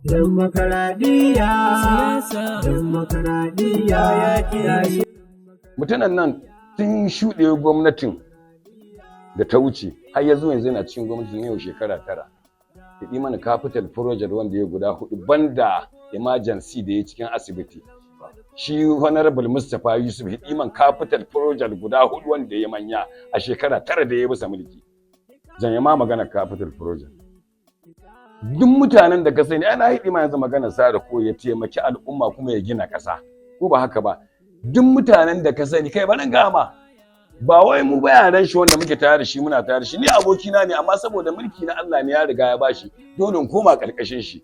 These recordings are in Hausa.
Demokaradiyya, Siyasa. demokaradiyya yaƙi. Mutumin nan tun shuɗewar gwamnatin da ta wuce har ya zo yanzu yana cikin gwamnatin yau shekara 9. Ya yi mana capital project wanda ya guda hudu banda emergency da ya cikin asibiti. Shi Honorable Mustapha Yusuf ya man capital project guda hudu wanda ya manya a shekara 9 da ya bisa mulki. Zan yi ma magana capital project. Duk mutanen da ka sani ana hidi ma yanzu magana sa da ko ya taimaki al'umma kuma ya gina ƙasa. Ko ba haka ba? Duk mutanen da ka sani, kai, barin gama, ba wai mu ba, yaran shi wanda muke tare da shi, muna tare da shi, ni abokina ne, amma saboda mulki na Allah ne ya riga ya bashi, dole in koma karkashin shi.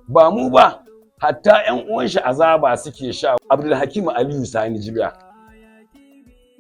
Ba mu ba, hatta ƴan uwan shi azaba suke sha. Abdulhakim Aliyu Sani Jibiya,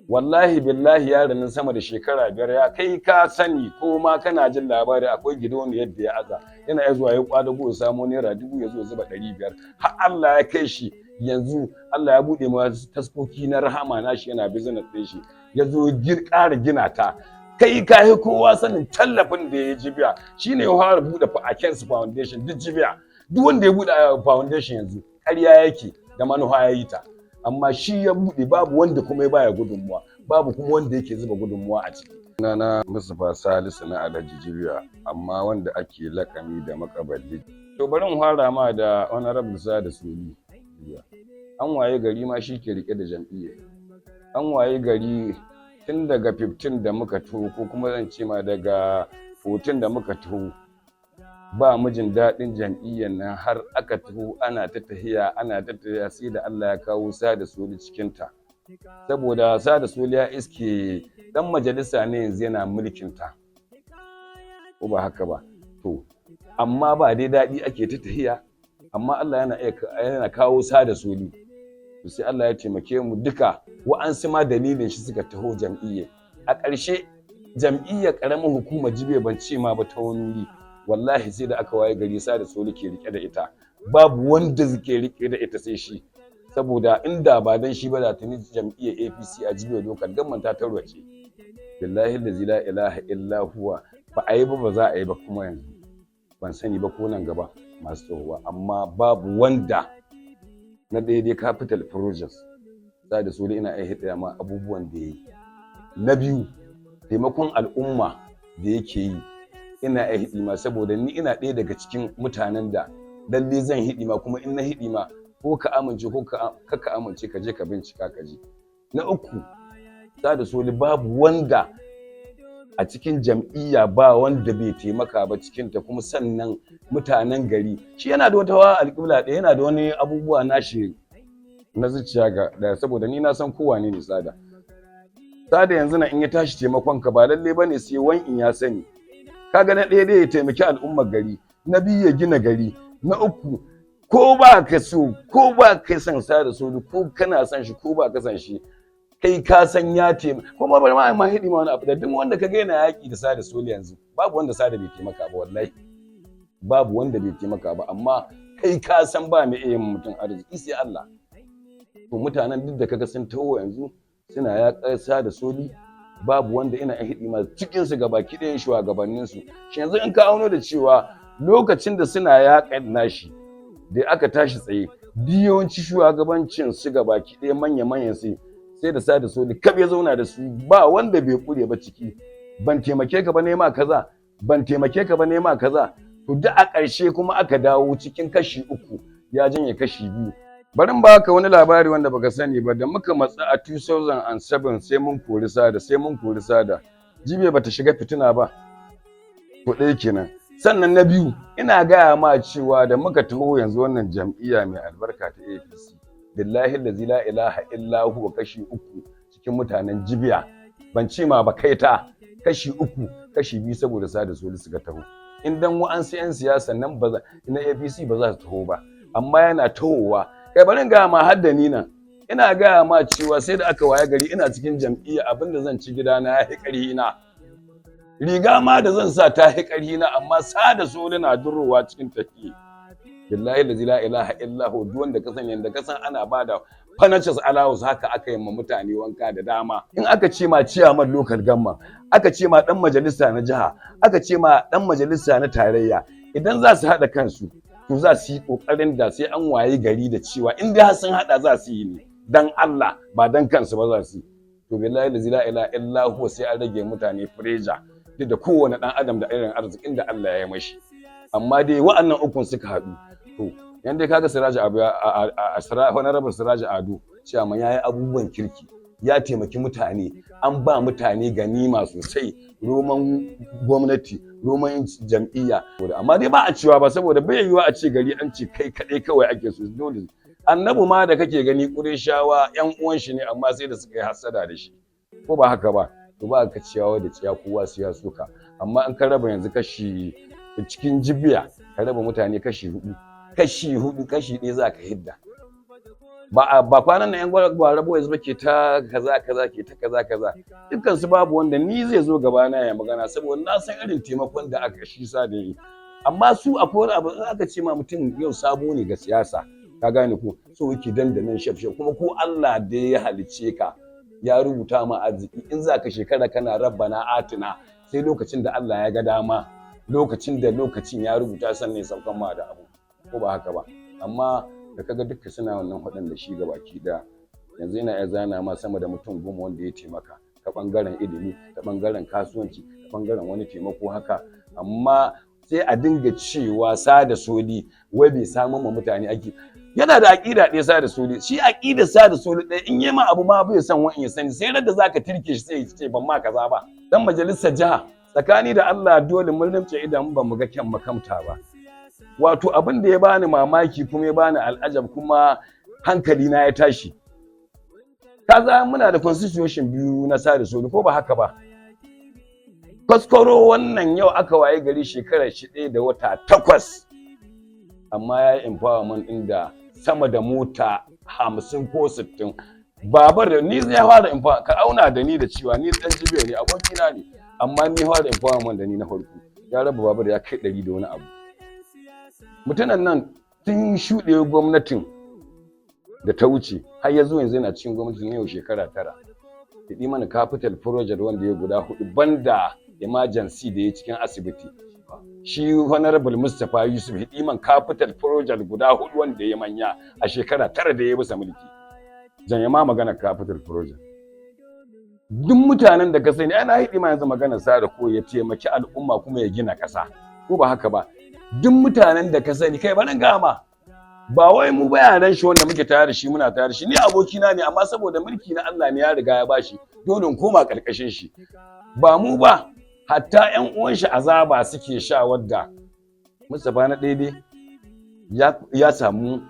wallahi billahi, yaron nan sama da shekara 5 ya kai, ka sani ko ma kana jin labari, akwai gidauniyar yadda ya aza, yana iya zuwa ya kwadago ya samo ₦1000, ya zo ya zuba 500, har Allah ya kai shi yanzu Allah ya buɗe ma taskoki na rahama nashi, yana business ɗin shi, ya zo ƙara gina ta. Kai ka yi kowa sanin tallafin da ya Jibiya. Shine ya fara buɗe Akens Foundation. Duk Jibiya, duk wanda ya buɗe foundation yanzu ƙarya yake, da manufa ya yi ta, amma shi ya buɗe, babu wanda kuma ya baya gudunmuwa, babu kuma wanda yake zuba gudunmuwa a ciki. Sunana Mustapha Salisu na Alhaji Jibiya, amma wanda ake lakami da Makaballi. To, bari in fara ma da Honorable Sada Soli. An waye gari ma shi ke rike da jam'iyya. An waye gari tun daga 15 da muka taho, ko kuma zan ce ma daga 14 da muka taho, ba mijin daɗin jam'iyyar nan, har aka taho ana ta tahiya, ana ta tahiya, sai da Allah ya kawo Sada Soli cikinta. Saboda Sada Soli ya iske dan majalisa ne yanzu yana mulkin ta, ko ba haka ba? To, amma ba dai daɗi ake ta tahiya, amma Allah yana iya yana kawo Sada Soli. To, sai Allah ya taimake mu duka, wa'ansu ma dalilin shi suka taho jam'iyya. A ƙarshe jam'iyyar ƙaramin hukumar Jibiya, ban ce ma ba ta wani wuri, wallahi sai da aka waye gari Sada Soli ke rike da ita, babu wanda ke rike da ita sai shi. Saboda inda ba dan shi ba, da tuni jam'iyyar APC a Jibiya Local Government ta tarwace. Billahi allazi la ilaha illa huwa, ba a yi ba, ba za a yi ba. Kuma yanzu ban sani ba ko nan gaba masu tsohuwa, amma babu wanda. Na daidai capital projects, Sada Soli ina iya hidaya ma abubuwan da ya yi. Na biyu, taimakon al'umma da yake yi, ina iya hidima, saboda ni ina ɗaya daga cikin mutanen da lalle zan hidima, kuma in na hidima, ko ka amince ko ka amince, ka je ka bincika ka ji. Na uku, Sada Soli babu wanda a cikin jam'iyya ba wanda bai taimaka ba cikin ta. Kuma sannan mutanen gari, shi yana da wata alƙibla ɗaya, yana da wani abubuwa nashi na zuciya ga ɗaya, saboda ni na san kowa ne Sada. Sada yanzu na in ya tashi taimakon ka, ba lalle bane sai wani in ya sani. Kaga na ɗaya dai ya taimaki al'ummar gari, na biyu ya gina gari, na uku, ko ba ka so ko ba ka son Sada Soli, ko kana son shi ko ba ka son shi, kai ka san ya taimaka. Kuma bari ma hidi ma wani abu da duk wanda ka ga yana yaƙi da Sada Soli yanzu, babu wanda Sada bai taimaka ba, wallahi babu wanda bai taimaka ba. Amma kai ka san ba mai iya yin mutum arziki sai Allah. To, mutanen duk da kaga sun taho yanzu suna yaƙar Sada Soli, babu wanda ina iya hidi ma cikin su gabaki ɗayan shugabannin su. Shi yanzu in ka auno da cewa lokacin da suna yaƙar nashi da aka tashi tsaye, duk yawanci shugabancin su gabaki ɗaya, manya manyan su, sai da Sada Soli kab ya zauna da su, ba wanda bai kure ba ciki. Ban taimake ka ba, nema kaza, ban taimake ka ba, nema kaza. To, duk a ƙarshe kuma aka dawo cikin kashi uku ya janye kashi biyu. Bari in baka wani labari wanda baka sani ba. Da muka matsa a 2007, sai mun kori Sada, sai mun kori Sada, Jibiya bata shiga fitina ba. To, ɗaya kenan. Sannan na biyu, ina gaya ma cewa da muka taho yanzu wannan jam'iyya mai albarka ta APC, billahi allazi la ilaha illa huwa, kashi uku cikin mutanen Jibiya, ban ce ma ba kai ta kashi uku, kashi biyu saboda Sada Soli suka taho. In dan wa'ansu 'yan siyasa nan ba na APC ba za su taho ba, amma yana tahowa. Kai, bari in gaya ma, har da ni nan ina gaya ma cewa sai da aka waye gari ina cikin jam'iyya, abinda zan ci gidana ya fi ƙarhi na, riga ma da zan sa ta fi ƙarhi na, amma Sada Soli na durowa cikin tafiye. Billahi la ilaha illa hu, duk wanda ka san yanda ka san ana bada furnitures allowance, haka aka yi ma mutane wanka da dama. In aka ce ma ciyaman local government, aka ce ma dan majalisa na jiha, aka ce ma dan majalisa na tarayya, idan za su haɗa kansu To, za su yi kokarin da sai an waye gari da cewa in dai har sun hada za su yi ne dan Allah, ba dan kansu ba za su yi. To, billahi la ilaha illa huwa, sai an rage mutane pressure, duk da kowane dan adam da irin arzikin da Allah ya yi mashi. Amma dai wa'annan ukun suka haɗu. To, yan dai kaga Siraji Abu, a Honorable Siraji Ado, cewa ya yi abubuwan kirki, ya taimaki mutane, an ba mutane ganima sosai, roman gwamnati, roman jam'iyya. Amma dai ba a cewa ba, saboda bai yiwuwa a ce gari an ce kai kaɗai kawai ake so. Dole Annabi ma da kake gani, Ƙureshawa yan uwan shi ne, amma sai da suka yi hasada da shi, ko ba haka ba? To, ba ka ciyawa da ciya, kowa sai ya soka. Amma in ka raba yanzu kashi cikin Jibiya, ka raba mutane kashi hudu, kashi hudu, kashi ɗaya za ka hidda. Ba kwanan nan yan gwara boys ba ke ta kaza kaza, ke ta kaza kaza, dukkan su babu wanda ni zai zo gaba na ya magana, saboda na san irin taimakon da aka shi sa da yi. Amma su akwai wani abu, in aka ce ma mutum yau sabo ne ga siyasa, ka gane ko, so yake dandanan shaf shaf. Kuma ko Allah da ya halicce ka ya rubuta ma arziki, in za ka shekara kana rabbana atina, sai lokacin da Allah ya ga dama, lokacin da lokacin ya rubuta, sannan ya saukan ma da abu, ko ba haka ba? Amma da kaga duka suna wannan hudun da shi gabaki daya, yanzu ina iya zana ma sama da mutum 10 wanda ya taimaka ta bangaren ilimi, ta bangaren kasuwanci, ta bangaren wani taimako haka. Amma sai a dinga cewa Sada Soli wai bai samun ma mutane aiki. Yana da aƙida ɗaya, Sada Soli. Shi aƙidar Sada Soli ɗaya, in yi ma abu ma bai son wa'in ya sani, sai da zaka tirke shi sai ya ce ban ma kaza ba. Dan majalisar jiha, tsakani da Allah, dole mun rimce idan ba mu ga kyan makamta ba. Wato abin da ya bani mamaki kuma ya bani al'ajab kuma hankali na ya tashi, kaza muna da constitution biyu na Sada Soli, ko ba haka ba? Kwaskoro wannan yau aka waye gari shekarar shi 1 da wata 8, amma ya yi empowerment ɗin da sama da mota 50 ko 60. Babar da ni zai fara empower, ka auna da ni da cewa ni dan Jibiya ne, abokina ne, amma ni fara empowerment da ni na farko. Ya raba babar ya kai 100 da wani abu. Mutumin nan tun shuɗe gwamnatin da ta wuce har ya zo yanzu yana cikin gwamnatin yau shekara 9. Ya mana capital project wanda ya guda hudu, banda emergency da ya cikin asibiti. Shi Honorable Mustapha Yusuf Hidiman, capital project guda hudu wanda ya manya a shekara 9 da ya bisa mulki. Zan ma magana capital project, duk mutanen da ka sani ana hidima yanzu magana sa da ko ya taimaki al'umma kuma ya gina ƙasa, ko ba haka ba? Duk mutanen da ka sani, kai, barin gama, ba wai mu ba, yaran shi wanda muke tare da shi, muna tare da shi, ni abokina ne, amma saboda mulki na Allah ne ya riga ya bashi, dole in koma karkashin shi. Ba mu ba, hatta ƴan uwan shi azaba suke sha. Wadda Mustapha na ɗaya ya samu,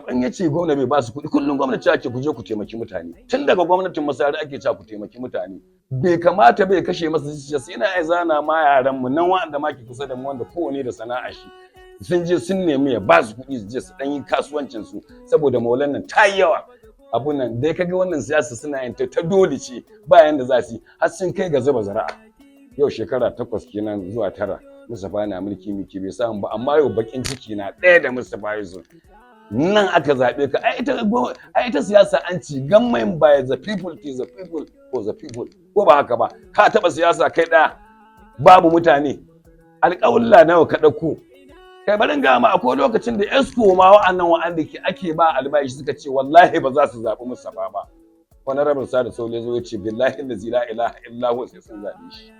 an yace gwamna bai ba su kuɗi. Kullum gwamnati ake ku je ku taimaki mutane, tun daga gwamnatin Masari ake cewa ku taimaki mutane. Bai kamata bai kashe masa zuciya. Sai ina zana ma yaran mu nan wa'anda ma ke kusa da mu, wanda kowane da sana'a shi, sun je sun nemi ya ba su kuɗi su je su ɗan yi kasuwancin su, saboda maulan nan ta yi yawa. Abun nan dai kaga wannan siyasa suna yin ta dole ce, ba yanda za su yi, har sun kai ga zuba zara'a. Yau shekara 8 kenan zuwa 9 Mustapha na mulki, miki bai samu ba. Amma yau bakin ciki na ɗaya da Mustapha Yusuf nan aka zaɓe ka. Ai ita siyasa an ci government by the people, to the people, for the people, ko ba haka ba? Ka taɓa siyasa kai ɗaya babu mutane, alƙawulla nawa ka ɗauko? Kai, barin gama, akwai lokacin da exco ma wa'annan wa'anda ke ake ba albashi suka ce wallahi ba za su zaɓi Mustapha ba. Honorable Sada Saule zo ya ce billahi la ilaha illa huwa sai sun zaɓe shi.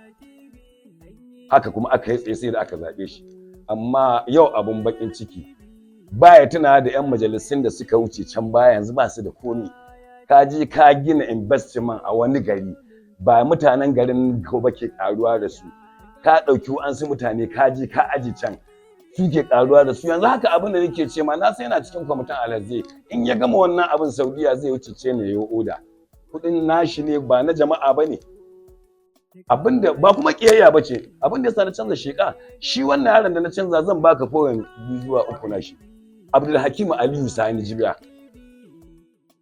Haka kuma aka yi tsaye sai da aka zaɓe shi. Amma yau abun bakin ciki, baya tuna da 'yan majalisun da suka wuce can baya, yanzu ba su da komi. Ka je ka gina investment a wani gari, ba mutanen garin ko ba ke karuwa da su. Ka ɗauki wa'ansu mutane ka je ka aji can, suke karuwa da su. Yanzu haka abin da nake ce ma, na sai yana cikin kwamitin alhazai, in ya gama wannan abin Saudiya zai wuce ce ne ya oda kuɗin nashi ne, ba na jama'a ba ne. Abinda ba kuma kiyayya ba ce, abin da yasa na canza sheka, shi wannan yaron da na canza, zan baka foreign biyu zuwa uku na shi, Abdulhakim Aliyu Sani Jibiya.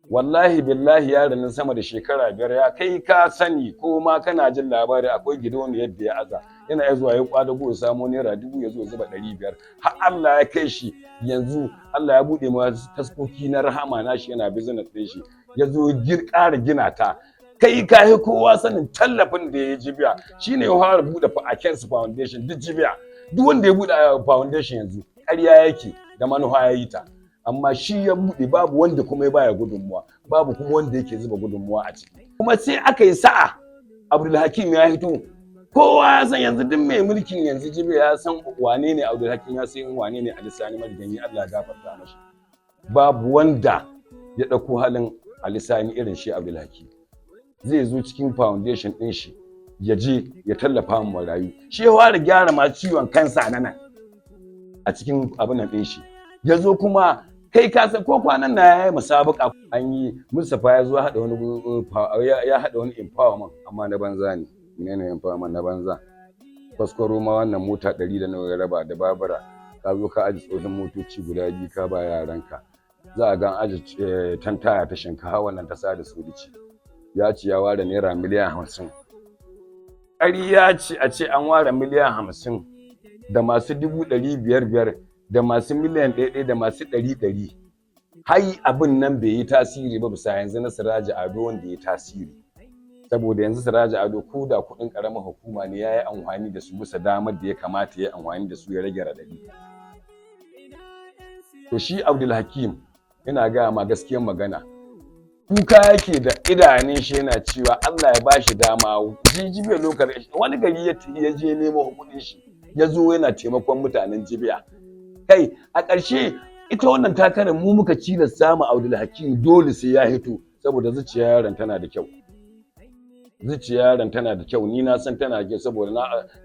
Wallahi billahi, yaron nan sama da shekara 5 ya kai, ka sani ko ma kana jin labari, akwai gidauniyar yadda ya aza, yana iya zuwa ya kwadago ya samo ₦1000, ya zo ya zuba 500, har Allah ya kai shi yanzu Allah ya buɗe ma taskoki na rahama nashi, yana business ɗin shi, ya zo ƙara gina ta. Kai ka yi kowa sanin tallafin da ya Jibiya, shine ya fara buɗe Akens Foundation. Duk Jibiya, duk wanda ya buɗe foundation yanzu Ƙarya yake, da manufa ya yi ta. Amma shi ya buɗe, babu wanda kuma ya baya gudunmuwa, babu kuma wanda yake zuba gudunmuwa a ciki. Kuma sai aka yi sa'a Abdulhakim ya hito. Kowa ya san yanzu, duk mai mulkin yanzu Jibiya ya san wane ne Abdulhakim, ya san wane ne Ali Sani Mariganyi, Allah ya gafarta mashi. Babu wanda ya ɗauko halin Ali Sani irin shi Abdulhakim. Zai zo cikin foundation ɗin shi, ya je ya tallafa mu marayu. Shi ya fara gyara ma ciwon kansa na nan a cikin abin nan ɗin shi. Ya zo kuma, kai ka san ko kwanan na ya yi musabaka, an yi Mustapha ya zo ya haɗa wani empowerment, amma na banza ne. Menene empowerment na banza? Kwaskwaro ma wannan mota 100 da nawa ya raba da babura. Ka zo ka aji tsohon motoci guda biyu ka ba yaranka. Za a ga an aji tantaya ta shinkafa, wannan ta sada su. Ya ce ya ware naira miliyan 50. Ƙarya ce a ce an ware miliyan 50 da masu 500,000 da masu miliyan 1 1 da masu ɗari ɗari. Hai, abin nan bai yi tasiri ba bisa yanzu na Siraji Ado wanda ya tasiri. Saboda yanzu Siraji Ado, ko da kuɗin ƙaramar hukuma ne, ya yi amfani da su bisa damar da ya kamata ya yi amfani da su, ya rage raɗaɗi. To shi Abdulhakim, ina gaya ma gaskiyar magana, kuka yake da idanun shi yana cewa Allah ya bashi dama. Jibiya lokacin wani gari ya je nemo kuɗin shi, ya zo yana taimakon mutanen Jibiya. Kai, a ƙarshe ita wannan takarar mu muka cilasta mu Abdulhakim dole sai ya hito, saboda zuciya yaron tana da kyau. Zuciya yaron tana da kyau, ni na san tana da kyau, saboda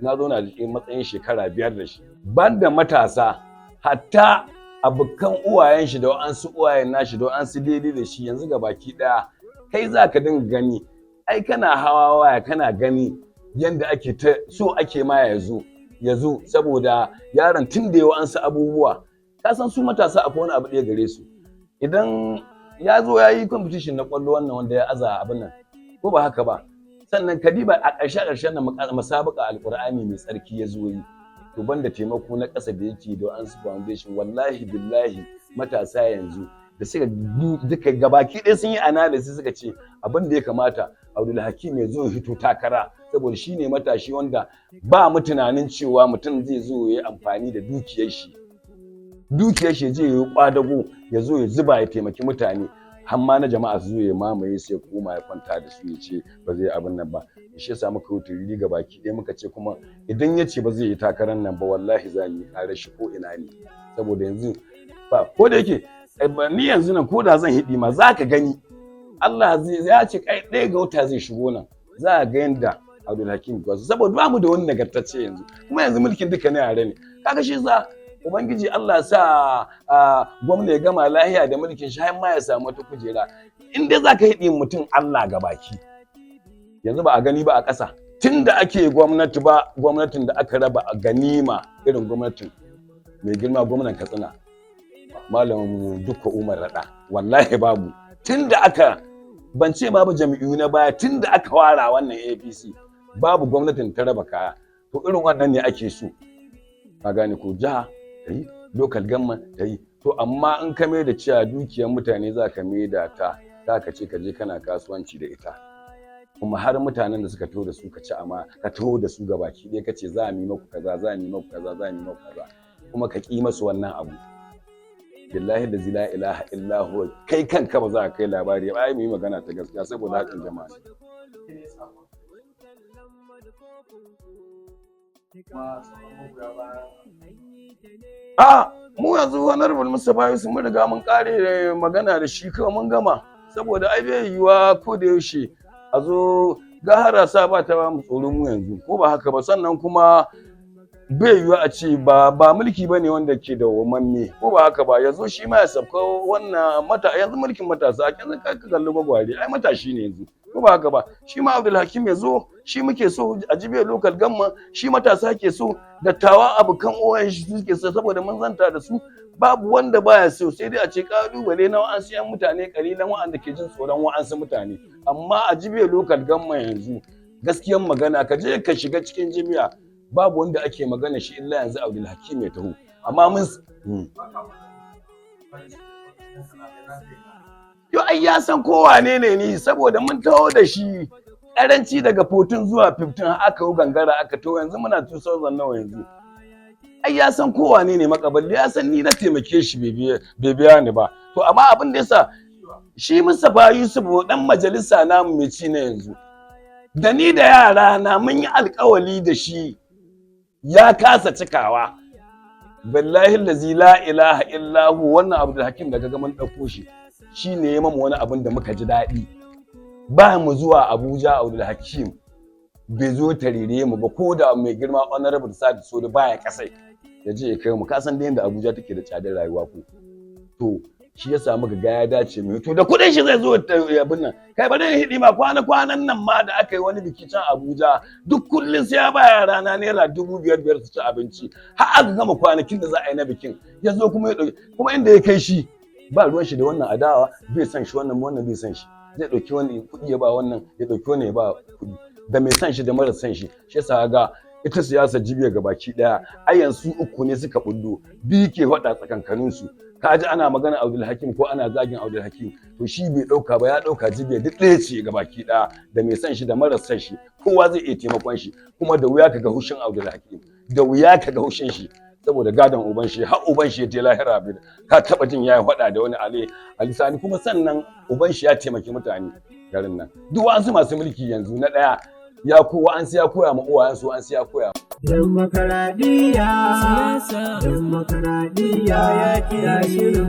na zo na da matsayin shekara 5 da shi. Banda matasa, hatta abokan uwayen shi da wa'ansu uwayen nashi da wa'ansu daidai da shi yanzu ga baki daya, kai za ka dinga gani, ai kana hawa waya kana gani yanda ake ta so ake ma ya zo ya zo, saboda yaron tun da ya wa'ansu abubuwa. Ka san su matasa akwai wani abu ɗaya gare su. Idan ya zo ya yi competition na kwallo wannan wanda ya aza abin nan, ko ba haka ba? Sannan kadiba a ƙarshe ƙarshen nan musabaka Alƙur'ani mai tsarki ya zo yi. To, banda taimako na ƙasa da yake da wa'ansu foundation, wallahi billahi matasa yanzu da suka duka gabaki ɗaya sun yi analysis, suka ce abin da ya kamata Abdulhakim ya zo ya hito takara, saboda shi ne matashi wanda ba mu tunanin cewa mutum zai zo ya yi amfani da dukiyar shi je ya yi kwadago, ya zo ya zuba ya taimaki mutane, har ma na jama'a su zo ya mamaye, sai koma ya kwanta da su, ya ce ba zai abin nan ba. Shi yasa muka yi turiri ga baki ɗaya, muka ce kuma idan ya ce ba zai yi takarar nan ba, wallahi za mu yi ƙarar shi ko ina ne. Saboda yanzu ba ko da yake ni yanzu nan, ko da zan hidi ma, za ka gani Allah zai ya ce kai 1 ga wata zai shigo nan, za a ga yanda Abdulhakim Gwazo, saboda ba mu da wani nagartacce yanzu. Kuma yanzu mulkin duka na yare ne. Kaga shi sa Ubangiji Allah sa gwamna ya gama lahiya da mulkin shi, har ma ya samu wata kujera. In dai za ka hidi mutum Allah ga baki, yanzu ba a gani ba a ƙasa, tun da ake gwamnati ba gwamnatin da aka raba ganima irin gwamnatin mai girma gwamnan Katsina, Malam Dikko Umar Radda. Wallahi babu. Tun da aka, ban ce babu jami'u na baya, tun da aka wara wannan APC, babu gwamnatin ta raba kaya. To irin wannan ne ake so, ka gane ko? Jiha ta yi, local government ta yi. To amma in ka mai da cewa dukiyar mutane za ka mai da ta za ka ce ka je kana kasuwanci da ita, kuma har mutanen da suka taho da su ka ci, amma ka taho da su gabaki ɗaya, ka ce za mu yi maku kaza, za mu yi maku kaza, za mu yi maku kaza, kuma ka ƙi masu wannan abu, billahi da la ilaha illa huwa, kai kanka ba za ka kai labari ba. Ai mu yi magana ta gaskiya saboda hakan jama'a. Ne sakon kuma sauran magoya baya? A mu yanzu Honorable Mustapha Yusuf, mun riga mun kare magana da shi, kawai mun gama, saboda ai bai yiwuwa ko da yaushe a zo gahara sa ba ta ba mu tsoro mu yanzu, ko ba haka ba? Sannan kuma bai yiwuwa a ce ba mulki bane wanda ke da wamamme, ko ba haka ba? Yanzu shi ma ya sabka wannan mata, yanzu mulkin matasa, yanzu ka kalli gwagware, ai matashi ne yanzu, ko ba haka ba? Shi ma Abdulhakim ya zo, shi muke so a Jibiya local government, shi matasa ke so, dattawa abokan uwayen shi suke so, saboda mun zanta da su, babu wanda baya so. Sai dai a ce kalubale na wa'ansu yan mutane kalilan wa'anda ke jin tsoron wa'ansu mutane. Amma a Jibiya local government yanzu, gaskiyan magana, ka je ka shiga cikin Jibiya, babu wanda ake magana shi illa yanzu Abdulhakim ya taho. Amma mun Ba ka farin ciki da kalamai za ka yi? Yo, ai ya san ko wane ne ni, saboda mun taho da shi karanci daga 14 zuwa 15, aka yi gangara aka taho, yanzu muna 2000 nawa yanzu. Ai ya san kowa ne makaballi, ya san ni na taimake shi, bai biya ni ba. To amma abin da yasa shi Mustapha Yusuf, dan majalisa namu mai ci na yanzu, da ni da yara na mun yi alkawali da shi, ya kasa cikawa. Billahi allazi la ilaha illa hu, wannan Abdul Hakim da kaga mun ɗauko shi, shine ya mamu wani abin da muka ji daɗi. Ba mu zuwa Abuja, Abdul Hakim bai zo tarire mu ba, ko da mai girma Honorable Sadi Sodi baya kasai ya je ya kai mu. Ka san da yanda Abuja take da tsadar rayuwa ko? To shi ya samu ga ya dace mu to da kuɗin shi zai zo ya abin nan. Kai, bari ni hidi ma, kwana kwanan nan ma da aka yi wani biki can Abuja, duk kullun sai ya ba yara na ₦5,000 5,000 su ci abinci har aka gama kwanakin da za a yi na bikin. Ya zo kuma ya ɗauki, kuma inda ya kai shi ba ruwan shi da wannan adawa, bai san shi wannan, wannan bai san shi, zai ɗauki wani kuɗi ya ba wannan, ya ɗauki wani ya ba kuɗi, da mai san shi da mara san shi. Shi yasa ga ita siyasar Jibiya gabaki daya ai yanzu uku ne suka bullo, biyu ke faɗa tsakankanin su. Ka ji ana magana Abdul Hakim ko ana zagin Abdul Hakim, to shi bai ɗauka ba, ya ɗauka Jibiya duk ɗaya ce gabaki daya, da mai san shi da mara san shi, kowa zai iya taimakon shi. Kuma da wuya kaga hushin Abdul Hakim, da wuya kaga hushin shi, saboda gadon uban shi, har uban shi ya je lahira bai ka taba jin yayi faɗa da wani Ali Ali Sani. Kuma sannan uban shi ya taimaki mutane garin nan, duk wasu masu mulki yanzu na ɗaya ya ko wa'ansu ya koya ma uwayensu, wa'ansu ya koya. Demokaradiyya, Siyasa. Demokaradiyya, ya shirin.